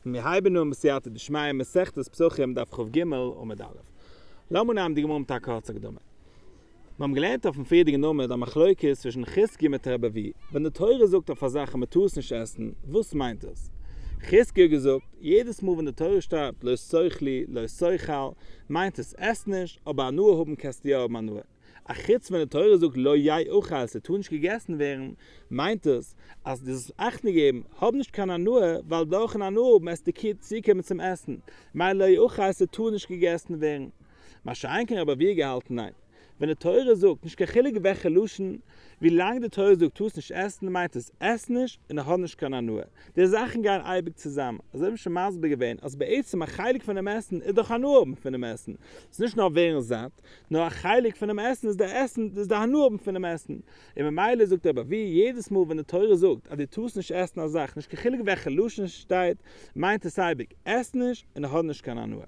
מיר הייבן אן בסייעתא דשמיא מסכת פסחים דף כג עמוד א'. לאמיר נעמען די גמרא מיט א קורצע הקדמה. מיר האבן געלערנט אויפן פריערדיגן עמוד א מחלוקת צווישן חזקיה מיט רבי אבהו. ווען די תורה זאגט אויף א זאך אז מען טאר עס נישט עסן, וואס מיינט עס? חזקיה האט געזאגט, יעדעס מאל ווען די תורה שטייט לא תאכלו, לא תאכל, מיינט עס עס נישט, אבער הנאה האבן קענסטו יא האבן הנאה. א חוץ ווען די תורה זאגט לא יאכל ס'טאר נישט געגעסן ווערן, מיינט עס אז דו זאלסט אכטונג געבן, האב נישט קיין הנאה, ווייל דורכן הנאה האבן עסטו צוקומען צום עסן, ממילא לא יאכל ס'טאר נישט געגעסן ווערן. מה שאין כן רבי אבהו געהאלטן ניין. ווען די תורה זאגט, נישט קיין חילוק וועלכע לשון, ווי לאנג די תורה זאגט טארסט נישט עסן מיינט עס עס נישט און האב נישט קיין הנאה. די זאכן גייען אייביג צוזאמען. אזוי האב איך שוין מסביר געווען אז בעצם א חלק פונעם עסן איז דאך הנאה האבן פונעם עסן. ס'איז נישט נאר ווערן זאט. נאר א חלק פונעם עסן איז די עסן, איז די הנאה האבן פונעם עסן. און ממילא זאגט רבי אבהו, יעדעס מאל ווען די תורה זאגט אז דו טארסט נישט עסן א זאך, נישט קיין חילוק וועלכע לשון ס'שטייט, מיינט עס אייביג, עס נישט און האב נישט קיין הנאה.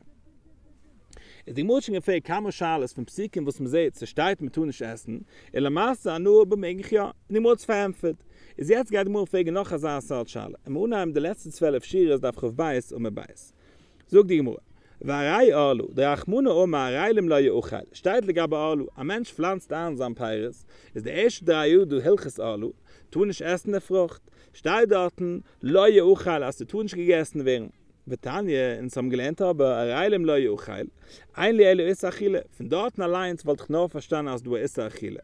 איז די גמרא האט שוין געפרעגט כמה שאלות פון פסוקים וואס מ'זעט ס'שטייט מ'טאר נישט עסן, און למעשה הנאה האבן מעג איך יא, און די גמרא האט עס פארענטפערט. איז יעצט גייט די גמרא פרעגן נאך אזא סארט שאלה, און מיר אנהייבן די לעצטע 12 שורות דף כב עמוד ב'. זאגט די גמרא, והרי ערלה, דרחמנא אמר ערלים לא יאכל, שטייט לגבי ערלה, א מענטש פלאנצט איין זיין פירות, איז די ערשטע דריי יאר דא הלכות ערלה, טאר נישט עסן די פרוכט, שטייט דארטן לא יאכל אז ס'טאר נישט געגעסן ווערן, ותניא, אונז האבן געלערנט אבער ערלים לא יאכל, אין לי אלא איסור אכילה, פון דארטן אליינס וואלט איך נאר פארשטאנען אז דא איז איסור אכילה.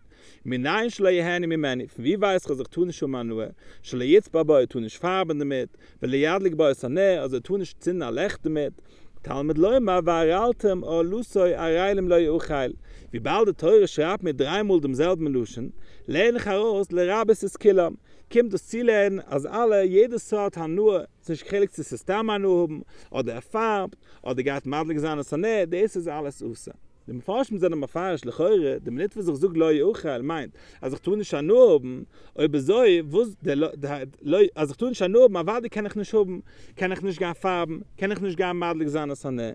מנין שלא יהנה ממנו, פון ווי ווייס איך אז איך טאר נישט האבן הנאה, שלא יצבע בו, ער טאר נישט פארבן דערמיט, ולא ידליק בו את הנר, אז ער טאר נישט צינדן א לעכט דערמיט, תלמוד לומר וערלתם ערלתו ערלים לא יאכל, וויבאלד די תורה שרייבט מיר דריי מאל דעם זעלבן לשון, לערן איך ארויס לרבות את כולם, קומט דאס צולערנען אז אלע, יעדע סארט הנאה, ס'נישט קיין חילוק צו ס'איז סתם הנאה האבן, אדער ער פארבט, אדער גייט מדליק זיין את הנר, דאס איז אלעס אסור. די מפרשים זענען מפרש לכאורה, די מינוט וואס איך זאג לא יאכל מיינט אז איך טאר נישט הנאה האבן, אויב אזוי וואס די לא אז איך טאר נישט הנאה האבן אוודאי קען איך נישט האבן, קען איך נישט גיין פארבן, קען איך נישט גיין מדליק זיין את הנר.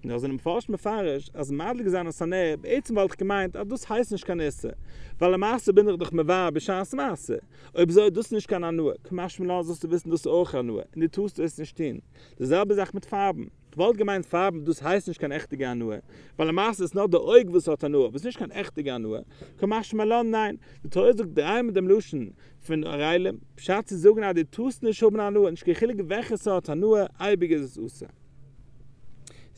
נאר זענען מפרשים מפרש אז מדליק זיין את הנר, בעצם וואלט איך געמיינט אז דאס הייסט נישט קיין איסור, ווייל למעשה בין איך דאך מבער בשעת מעשה, אויב אזוי איז דאס נישט קיין הנאה, קא משמע לן זאלסטו וויסן דאס איז אויך הנאה און דו טארסט עס נישט טון. די זעלבע זאך מיט פארבן. כ'וואלט געמיינט פארבן דאס הייסט נישט קיין עכטיגע הנאה, ווייל למעשה איז נאר די אויג וואס האט הנאה, אבער עס איז נישט קיין עכטיגע הנאה, קא משמע לן ניין, די תורה זאגט דריי מיט דעם לשון פון ערלים, פשט צו זאגן אז דו טארסט נישט האבן הנאה, נישט קיין חילוק וועלכע סארט הנאה, אייביג איז עס אסור.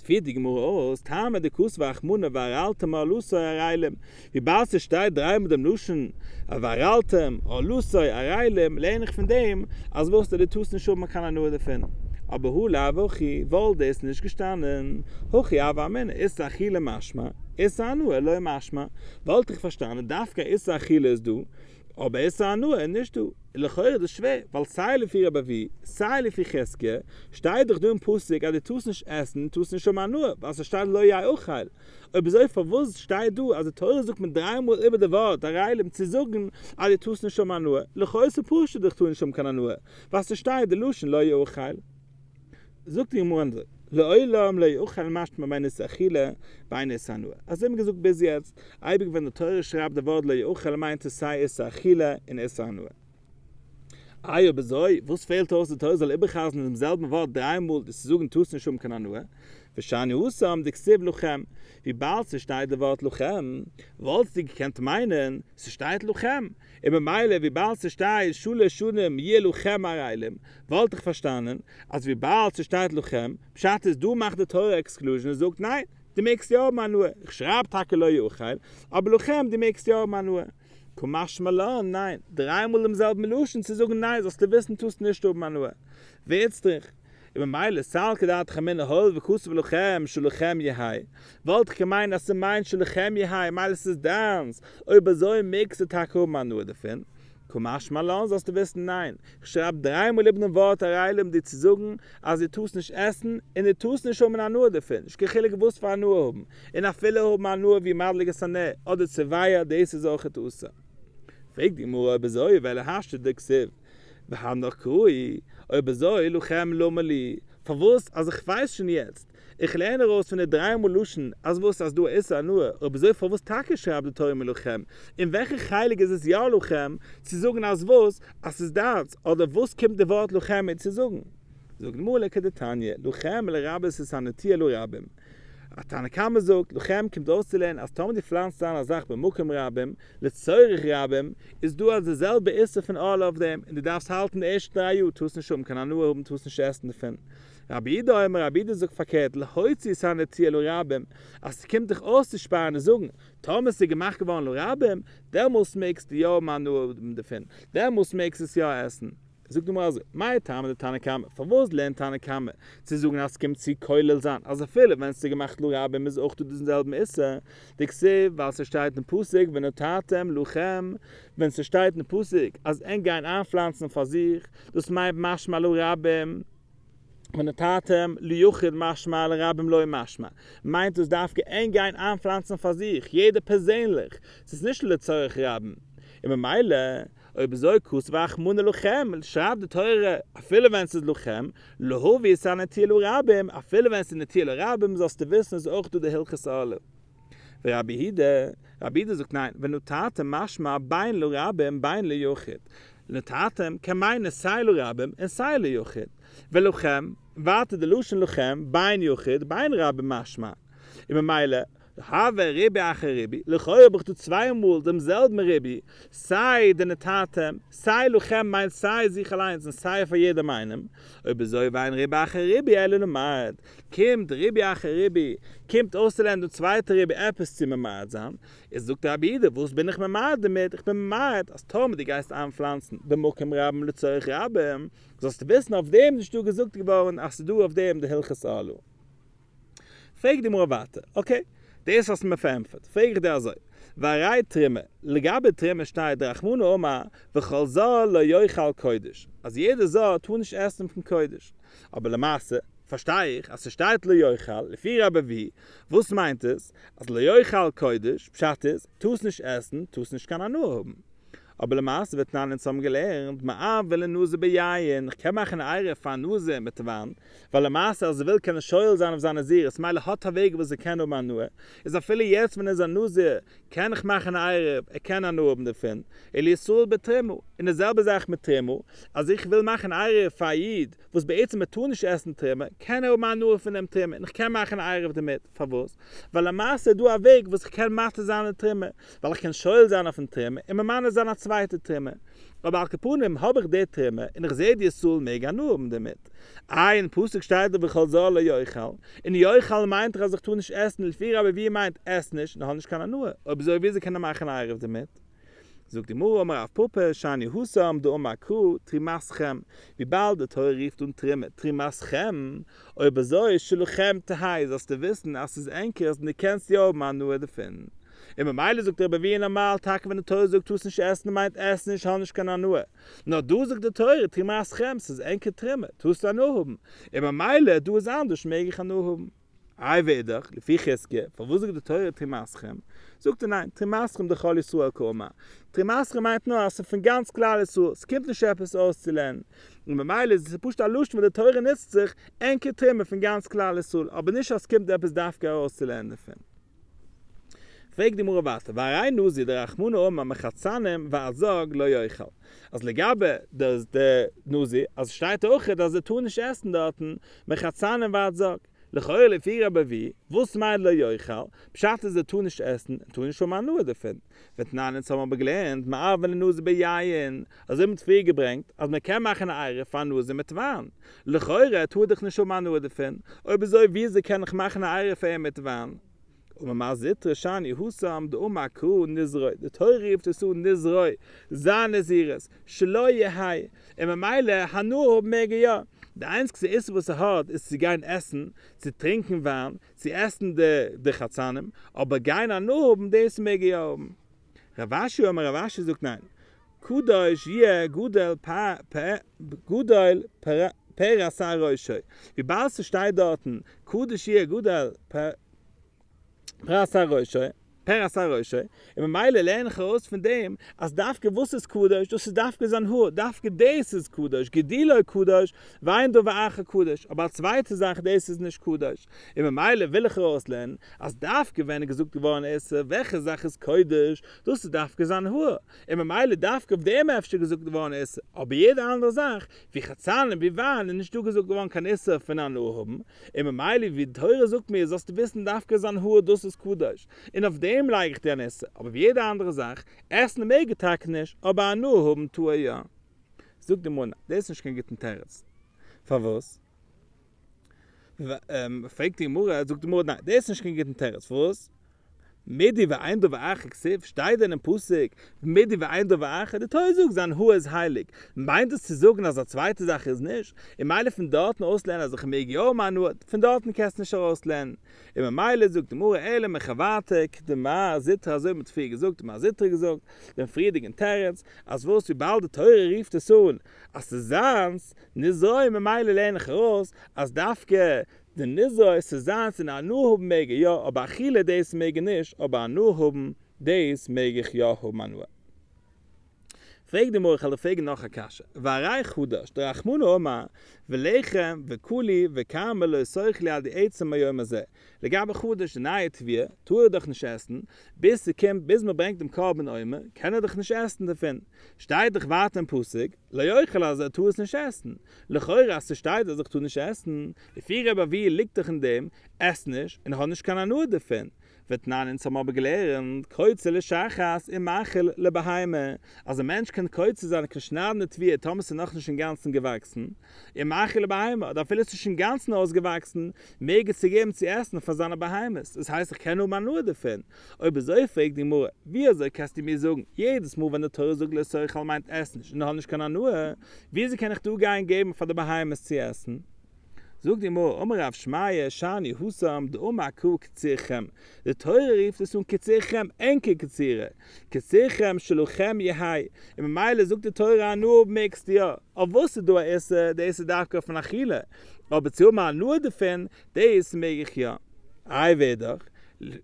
פירט די גמרא אויס, טעמא דכתב רחמנא וערלתם ערלתו ערלים, וויבאלד ס'שטייט דריי מאל דעם לשון וערלתם ערלתו ערלים, לערן איך פון דעם אז וואס דו טארסט נישט האבן קיין הנאה דערפון. אבער הא לאו הכי, וואלט דאס נישט געשטאנען, הכי הוה אמינא, איסור אכילה משמע, איסור הנאה לא משמע, וואלט איך פארשטאנען דווקא איסור אכילה איז דא, אבער איסור הנאה איז נישט דא. און לכאורה איז דאס שווער, ווייל סיי לפי רבי אבהו, סיי לפי חזקיה, שטייט דאך דא אין פסוק אז דו טארסט נישט עסן, טארסט נישט האבן הנאה, ווייל ס'שטייט לא יאכל. אויב אזוי פארוואס שטייט דא אז די תורה זאגט מיט דריי מאל איבער די ווארט ערלים צו זאגן אז דו טארסט נישט האבן הנאה? לכאו' איז פשוט איך טאר נישט האבן קיין הנאה, ווייל ס'שטייט די לשון לא יאכל. זאגט די גמרא אזוי, לעולם לא יאכל משמע בין איסור אכילה בין איסור הנאה. אזוי האט מען געזאגט ביז יעצט, אייביג ווען די תורה שרייבט די ווארט לא יאכל מיינט עס סיי איסור אכילה און איסור הנאה. איי אויב אזוי וואס פעלט אויס די תורה זאל איבערחזר'ן דעם זעלבן ווארט דריי מאל דאס צו זאגן טארסט נישט האבן קיין הנאה, ושאני התם דכתיב לכם, וויבאלד ס'שטייט די ווארט לכם, וואלטסטו געקענט מיינען ס'שטייט לכם, און ממילא וויבאלד ס'שטייט שלש שנים יהיה לכם ערלים, וואלט איך פארשטאנען אז וויבאלד ס'שטייט לכם, פשט איז דא מאכט די תורה exclusion און זאגט ניין, דו מעגסט יא האבן הנאה, איך שרייב טאקע לא יאכל, אבער לכם דו מעגסט יא האבן הנאה. קא משמע לן, ניין, דריי מאל דעם זעלבן לשון צו זאגן ניין זאלסטו וויסן טארסט נישט האבן הנאה. ואיצטריך. און ממילא סלקא דעתך אמינא הואיל וכתב לכם שלכם יהא, וואלט איך געמיינט אז ס'מיינט שלכם יהא מילא ס'איז דיינס, אויב אזוי מעגסטו טאקע האבן הנאה דערפון. קא משמע לן זאלסטו וויסן ניין, איך שרייב דריי מאל איבער דעם ווארט ערלים דיר צו זאגן אז דו טארסט נישט עסן און דו טארסט נישט האבן הנאה דערפון, נישט קיין חילוק וואס פאר הנאה האבן, און אפילו האבן הנאה ווי מדליק את הנר אדער צובע דאס איז אויכעט אסור. פרעגט די גמרא אויב אזוי ואלא השתא דכתיב והנך קראי, אויב אזוי לכם למה לי, פארוואס אז איך ווייס שוין יעצט, איך לערן ארויס פון די דריי מאל לשון אז וואס אז דא איסור הנאה, אויב אזוי פארוואס טאקע שרייבט די תורה מלכם, אין וועלכע חלק איז עס יא לכם, צו זאגן אז וואס אז ס'איז דיינס, אדער וואס קומט די ווארט לכם מיר צו זאגן? זאגט די גמרא לכדתניא, לכם לרבות את הנטיעה לרבים. א תנא קמא זאגט, לכם קומט אויסצולערנען אז טאמער דו פלאנצט איין א זאך במקום רבים, לצורך רבים, איז דא אז די זעלבע איסור פון ערלה אויף דעם, און דו דארפסט האלטן די ערשטע דריי יאר טארסט נישט האבן קיין הנאה האבן טארסט נישט עסן דערפון. רבי יהודה אומר, רבי יהודה זאגט פארקערט, להוציא את הנטיעה לרבים, אז ס'קומט דיך אויסצושפארן און זאגן, טאמער ס'איז געמאכט געווארן לרבים, דעמאלס מעגסטו יא האבן הנאה האבן דערפון, דעמאלס מעגסטו עס יא עסן. זאגט די גמרא אזוי, מאי טעמא דתנא קמא, פארוואס לערנט תנא קמא צו זאגן אז ס'קומט צו כולל זיין אז אפילו ווען ס'איז געמאכט לרבים איז אויך דא דעם זעלבן איסור, דכתיב ווייל ס'שטייט אין פסוק ונטעתם לכם, ווען ס'שטייט אין פסוק אז ענק גייען איינפלאנצן פאר זיך, דאס מיינט משמע לרבים, ונטעתם ליחיד משמע לרבים לא משמע, מיינט דאס דווקא ענק גייען איינפלאנצן פאר זיך, יעדער פערזענליך, ס'איז נישט לצורך רבים, און ממילא אויב אזוי כתב רחמנא לכם, שרייבט די תורה אפילו ווען ס'איז לכם, להביא את הנטיעה לרבים, אפילו ווען ס'איז נטיעה לרבים זאלסטו וויסן איז אויך דא די הלכות ערלה. ורבי יהודה, רבי יהודה זאגט ניין, ונטעתם משמע בין לרבים בין ליחיד, נטעתם קען מיינען סיי לרבים און סיי ליחיד, ולכם, ווייטער די לשון לכם, בין יחיד בין רבים משמע, און ממילא הוי ריבוי אחר ריבוי, לכאורה האב איך דא צוויי מאל דעם זעלבן ריבוי, סיי די נטעתם, סיי לכם מיינט סיי זיך אליינס און סיי פאר יעדעם איינעם, אויב אזוי ואין ריבוי אחר ריבוי אלא למעט, קומט ריבוי אחר ריבוי, קומט אויסצולערנען דעם צווייטע ריבוי עפעס צו ממעט זיין, איז זאגט רבי יהודה וואס בין איך ממעט דערמיט, איך בין ממעט אז טאמער דו גייסט איינפלאנצן במקום רבים לצורך רבים, זאלסטו וויסן אויף דעם איז נישט דא געזאגט געווארן אז ס'איז דא אויף דעם די הלכות ערלה. פרעגט די גמרא ווייטער, okay, דאס האסטו מיר פארענטפערט, פרעג איך דיר אזוי, והרי תרומה, לגבי תרומה שטייט דרחמנא אמר וכל זר לא יאכל קודש, אז יעדער זר טאר נישט עסן פון קודש, אבער למעשה פארשטיי איך אז ס'שטייט לא יאכל, לפי רבי אבהו, וואס מיינט עס אז לא יאכל קודש, פשט איז, טארסט נישט עסן, טארסט נישט קיין הנאה האבן. אבער למעשה ותנן אונז האבן געלערנט מערבין לנזיר ביין, איך קען מאכן א עירוב פאר א נזיר מיט וויין, ווייל למעשה אז ער וויל קען ער שואל זיין אויף זיין נזירות, מילא האט א וועג וואס ער קען האבן הנאה, איז אפילו יעצט ווען ער איז א נזיר קען איך מאכן א עירוב, ער קען הנאה האבן דערפון, ולישראל בתרומה, און די זעלבע זאך מיט תרומה, אז איך וויל מאכן א עירוב פאר א איד וואס בעצם ער טאר נישט עסן תרומה, קען ער האבן הנאה פון דעם תרומה, און איך קען מאכן א עירוב דערמיט, פארוואס? ווייל למעשה איז דא א וועג וואס איך קען מתיר זיין די תרומה, ווייל איך קען שואל זיין אויפן תרומה און ממנה זיין א צווייטע תרומה. אבער על כל פנים האב איך די תרומה און איך זעה די ישראל מעג הנאה האבן דערמיט. איי אין פסוק שטייט דאך וכל זר לא יאכל, און יאכל מיינט דאך אז איך טאר נישט עסן, לפי רבי אבהו מיינט עס נישט און האב נישט קיין הנאה, אויב אזוי וויאזוי קען ער מאכן א עירוב דערמיט? זאגט די גמרא אמר רב פפא שאני התם דאמר קרא תרומתכם, וויבאלד די תורה רופט אן תרומה תרומתכם, אויב אזוי שלכם תהא זאלסטו וויסן אז ס'איז ענקערס און דו קענסט יא האבן הנאה דערפון. און ממילא זאגט רבי אבהו נארמאל טאקע ווען די תורה זאגט טארסט נישט עסן מיינט עס נישט האב נישט קיין הנאה, נאר דא זאגט די תורה תרומתכם ס'איז ענקער תרומה טארסט הנאה האבן, און ממילא דא איז אנדערש מעג איך הנאה האבן. איי ואידך, לפי חזקיה, פארוואס זאגט די תורה תרומתכם? זאגט ער ניין, תרומתכם דכל ישראל קאמר. תרומתכם מיינט נאר אז ס'איז פון גאנץ כלל ישראל, ס'קומט נישט עפעס אויסצולערנען. און ממילא איז עס פשוט א לשון וואס די תורה נוצט זיך, ענקער תרומה פון גאנץ כלל ישראל, אבער נישט אז ס'קומט עפעס דווקא ארויסצולערנען דערפון. פרעגט די גמרא ווייטער, והרי נזיר דרחמנא אמר מחצנים ועד זג לא יאכל, אז לגבי די נזיר, אז שטייט אויכעט אז ער טאר נישט עסן דארטן מחצנים ועד זג, לכאורה לפי רבי אבהו, וואס מיינט לא יאכל? פשט איז ער טאר נישט עסן און טאר נישט האבן הנאה דערפון. ותנן אונז האבן אבער געלערנט מערבין לנזיר ביין, אזוי האט מען פריער געברענגט אז מען קען מאכן א עירוב פאר נזיר מיט וויין, לכאורה טאר ער דאך נישט האבן הנאה דערפון, אויב אזוי וויאזוי קען איך מאכן א עירוב פאר אים מיט וויין? אמר מר זוטרא שאני התם דאמר קרא נזרו, די תורה רופט עס אן נזרו, זיין נזירות, שלו יהא, און ממילא הנאה האבן מעג ער יא, די איינציגסטע איסור וואס ער האט איז צו גיין עסן, צו טרינקען וויין, צו עסן די חצנים, אבער גיין הנאה האבן דאס מעג ער יא האבן. רב אשי אמר רב אשי זאגט ניין, קדוש יהיה גדול גדול פרע שער ראשו, וויבאלד ס'שטייט דארטן קדוש יהיה גדול פרע שער ראשו. פרע שער ראשו, און ממילא לערן איך ארויס פון דעם אז דווקא וואס איז קדוש, דאס איז דווקא זיין האר, דווקא דאס איז קדוש, גידולו קדוש, ואין דבר אחר קדוש, אבער א צווייטע זאך דאס איז נישט קדוש, און ממילא וויל איך ארויסלערנען אז דווקא ווען איז געזאגט געווארן איסור וועלכע זאך איז קודש, דאס איז דווקא זיין האר, און ממילא דווקא אויף דעם אפשר געזאגט געווארן איסור, אבער יעדע אנדערע זאך, ווי חצנים ווי וויין איז נישט דא געזאגט געווארן קיין איסור פון הנאה האבן, און ממילא ווי די תורה זאגט מיר זאלסטו וויסן דווקא זיין האר דאס איז קדוש, און אויף דעם לייג איך דיר אן איסור, אבער ווי יעדע אנדערע זאך, עסן מעג ער טאקע נישט, אבער הנאה האבן טאר ער יא. זאגט די גמרא, דאס איז נישט קיין גוטן תירוץ. פארוואס? פרעגט די גמרא, זאגט די גמרא, ניין, דאס איז נישט קיין גוטן תירוץ, פארוואס? מידי ואין דבר אחר כתיב, שטייט דען אין פסוק מידי ואין דבר אחר? די תורה זאגט זיין האר איז הייליג, מיינט דאס צו זאגן אז א צווייטע זאך איז נישט? און מילא פון דארטן אויסלערנען אז איך מעג יא האבן הנאה, פון דארטן קענסטו נישט ארויסלערנען. און ממילא זאגט די גמרא אלא מחוורתא כדמר זוטרא אזוי האט מען פריער געזאגט מר זוטרא געזאגט דעם פריערדיגן תירוץ אז וואס וויבאלד די תורה רופט עס אן אז ס'איז זיינס נזרו ממילא לערן איך ארויס אז דווקא די נזרו ס'איז זיינס און הנאה האבן מעג ער יא אבער אכילה דאס מעג ער נישט אבער הנאה האבן דאס מעג איך יא האבן הנאה. פרעגט די גמרא איך וועל דיר פרעגן נאך א קשיא, והרי חדש דרחמנא אמר ולחם וקלי וכרמל לא תאכלו עד עצם היום הזה, לגבי חדש די נייע תבואה טאר ער דאך נישט עסן ביז ס'קומט ביז מ'ברענגט דעם קרבן עומר קען ער דאך נישט עסן דערפון, שטייט דאך ווייטער אין פסוק לא יאכל אז ער טאר עס נישט עסן, לכאורה אז ס'שטייט אז איך טאר נישט עסן, לפי רבי אבהו ליגט דאך אין דעם עס נישט און האב נישט קיין הנאה דערפון, ותנן אונז האבן אבער געלערנט קוצר לשחת און מאכיל לבהמה, אז א מענטש קען קוצר זיין און קען שניידן די תבואה טאמער ס'איז נאכנישט אינגאנצן געוואקסן, און מאכיל לבהמה, אדער אפילו ס'איז שוין אינגאנצן אויסגעוואקסן, מעג ער צוגעבן צו עסן פאר זיינע בהמות, דאס הייסט איך קען האבן הנאה דערפון. אויב אזוי פרעגט די גמרא, ווי אזוי קענסטו מיר זאגן, יעדעס מאל ווען די תורה זאגט לא תאכל מיינט עס נישט און האב נישט קיין הנאה, ווי אזוי קען איך דא גיין געבן פאר די בהמות צו עסן? זאגט די גמרא, אמר רב שמעיה, שאני התם דאמר קרא קצירכם, די תורה רופט עס אן קצירכם, ענקער קצירה, קצירכם שלכם יהא, און ממילא זאגט די תורה הנאה האבן מעגסטו יא, אויף וואס איז דא א איסור, דאס איז דווקא אויפן אכילה, אבער צו האבן הנאה דערפון, דאס מעג איך יא. איי ווער דאך,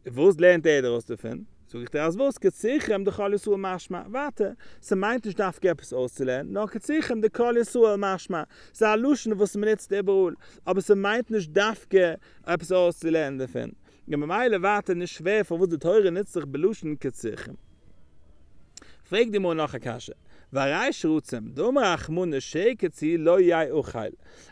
וואס לערנט ער ארויס דערפון? זאג איך דיר אז וואס, קצירכם דכל ישראל משמע, ווייטער, ס'מיינט נישט דווקא עפעס אויסצולערנען, נאר קצירכם דכל ישראל משמע, ס'איז א לשון וואס מ'נוצט איבעראל, אבער ס'מיינט נישט דווקא עפעס אויסצולערנען דערפון, און ממילא ווייטער נישט שווער פארוואס די תורה נוצט זיך בלשון קצירכם. פרעגט די גמרא נאך א קשיא, והרי שרצים, דאמר רחמנא שקץ הוא לא יאכל,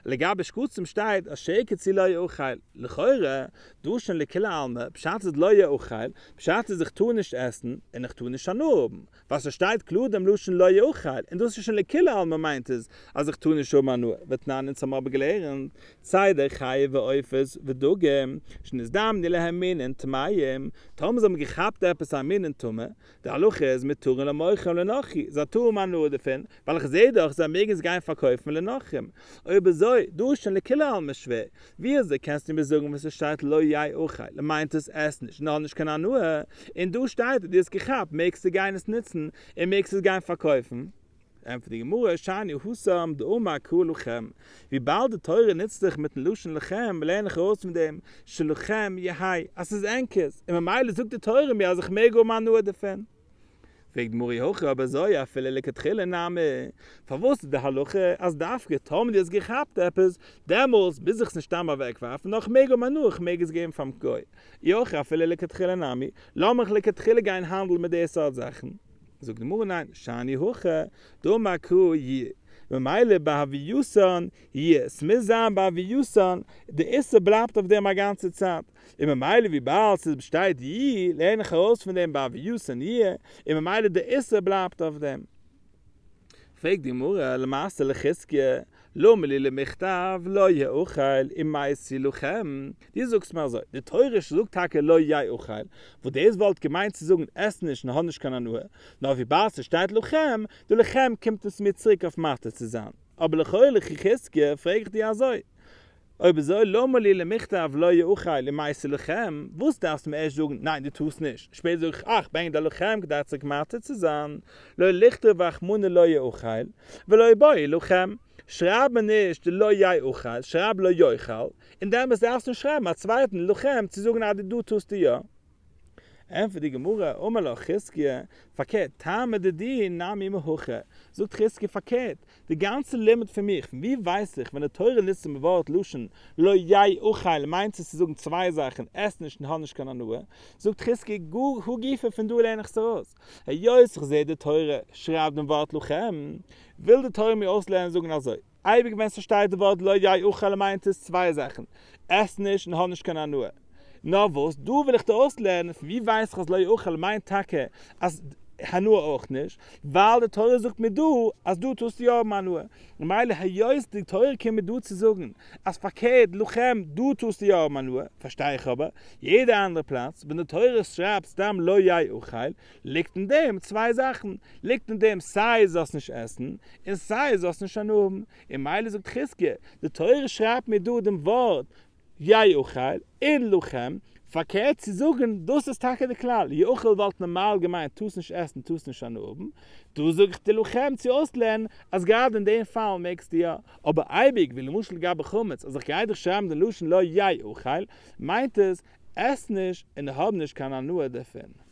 לגבי שקצים שטייט אז שקץ הוא לא יאכל, לכאורה דא שוין לכולי עלמא, פשט איז לא יאכל, פשט איז איך טאר נישט עסן און איך טאר נישט הנאה האבן, ווייל ס'שטייט קלאר דעם לשון לא יאכל, און דאס איז שוין לכולי עלמא מיינט עס אז איך טאר נישט האבן הנאה, ותנן אונז האבן אבער געלערנט, צידי חיה ועופות ודגים, שנזדמנו להם מינין טמאים, טאמער זיי האבן געכאפט עפעס א מין אין טומאה, די הלכה איז מותרין למוכרם לנכרי, זיי טארן האבן הנאה דערפון, ווייל איך זעה דאך זיי מעגן עס גיין פארקויפן לנכרים. אויב אזוי, דא איז שוין לכולי עלמא שווער, ווי אזוי קענסטו מיר זאגן ווען ס'שטייט לא יאכל, מיינט עס עס נישט און האב נישט קיין הנאה, און דא שטייט אז דו האסט געכאפט מעגסטו גיין עס נוצן און מעגסט עס גיין פארקויפן? ענטפערט די גמרא, שאני התם דאמר קרא לכם, וויבאלד די תורה נוצט זיך מיטן לשון לכם לערן איך ארויס פון דעם שלכם יהא אז ס'איז ענקערס, און ממילא זאגט די תורה מיר אז איך מעג האבן הנאה דערפון. פרעגט די גמרא אי הכי אויב אזוי אפילו לכתחילה נמי, פארוואס איז די הלכה אז דווקא טאמער דו האסט געכאפט עפעס, דעמאלס מוז איך עס נישט סתם אוועקווארפן, נאר איך מעג האבן הנאה, איך מעג עס געבן פארן גוי. אי הכי אפילו לכתחילה נמי, לאמיך לכתחילה גיין האנדלן מיט די סארט זאכן. זאגט די גמרא ניין, שאני הכא דאמר קרא יהיה, ממילא בהווייתן יהיה, ס'מוז זיין בהווייתן, די איסור בלייבט אויף דעם א גאנצע צייט, און ממילא וויבאלד ס'שטייט יהיה, לערן איך ארויס פון דעם בהווייתן יהיה, און ממילא די איסור בלייבט אויף דעם. פרעגט די גמרא, למעשה לחזקיה, למה לי למכתב לא יאכל ומייתי לכם, דו זאגסט מיר אזוי, די תורה זאגט טאקע לא יאכל, וואס דאס וואלט געמיינט צו זאגן עס נישט און האב נישט קיין הנאה, נאר וויבאלד ס'שטייט לכם, די לכם קומט עס מיר צוריק אויף מתיר צו זיין. אבער לכאורה לחזקיה פרעג איך דיר אזוי, אויב אזוי למה לי למכתב לא יאכל ומייתי לכם, וואס דארפסטו מיר ערשט זאגן ניין דו טארסט נישט, שפעטער זאג איך אך ברענג די לכם כדי צוריק מתיר צו זיין, לא לכתוב רחמנא לא יאכל ולא בעי לכם, שרייב מיר נישט די לא יאכל, שרייב לא יאכל, און דעמאלטס דארפסטו נישט שרייבן א צווייטן לכם צו זאגן אז דא טארסטו יא. ענטפערט די גמרא, אמר לך חזקיה, פארקערט, טעמא דידי נמי מהכא, זאגט חזקיה פארקערט, די גאנצע לימוד פון מיך, פון ווי ווייס איך ווען די תורה נוצט דעם ווארט לשון לא יאכל מיינט עס צו זאגן צוויי זאכן, עס נישט און האב נישט קיין הנאה, זאגט חזקיה גאר הא גופא פון דא לערן איך עס ארויס, היות איך זע די תורה שרייבט דעם ווארט לכם, וויל די תורה מיר אויסלערנען זאגן אזוי, אייביג ווען ס'שטייט די ווארט לא יאכל מיינט עס צוויי זאכן, עס נישט און האב נישט קיין הנאה. נאר וואס, דא וויל איך דיר אויסלערנען פון ווי ווייס איך אז לא יאכל מיינט טאקע אז הנאה אויך נישט, ווייל די תורה זאגט מיר דא אז דא טארסטו יא האבן הנאה, ממילא היות די תורה קומט מיר דא צו זאגן אז פארקערט לכם דא טארסטו יא האבן הנאה, פארשטיי איך אבער, יעדע אנדערע פלאץ ווען די תורה שרייבט סתם לא יאכל, ליגט אין דעם צוויי זאכן, ליגט אין דעם סיי זאלסט נישט עסן, און סיי זאלסט נישט הנאה האבן, און מילא זאגט חזקיה, די תורה שרייבט מיר דא דעם ווארט יאכל און לכם, פארקערט צו זאגן, דאס איז טאקע די כלל, יאכל וואלט נארמאל געמיינט טארסט נישט עסן טארסט נישט הנאה האבן, דא זאג איך דיר לכם צו אויסלערנען אז גראדע אין דעם פאל מעגסטו יא, אבער אייביג ווי למשל לגבי חמץ אז איך גיי דיך שרייבן די לשון לא יאכל מיינט עס עס נישט און האב נישט קיין הנאה דערפון.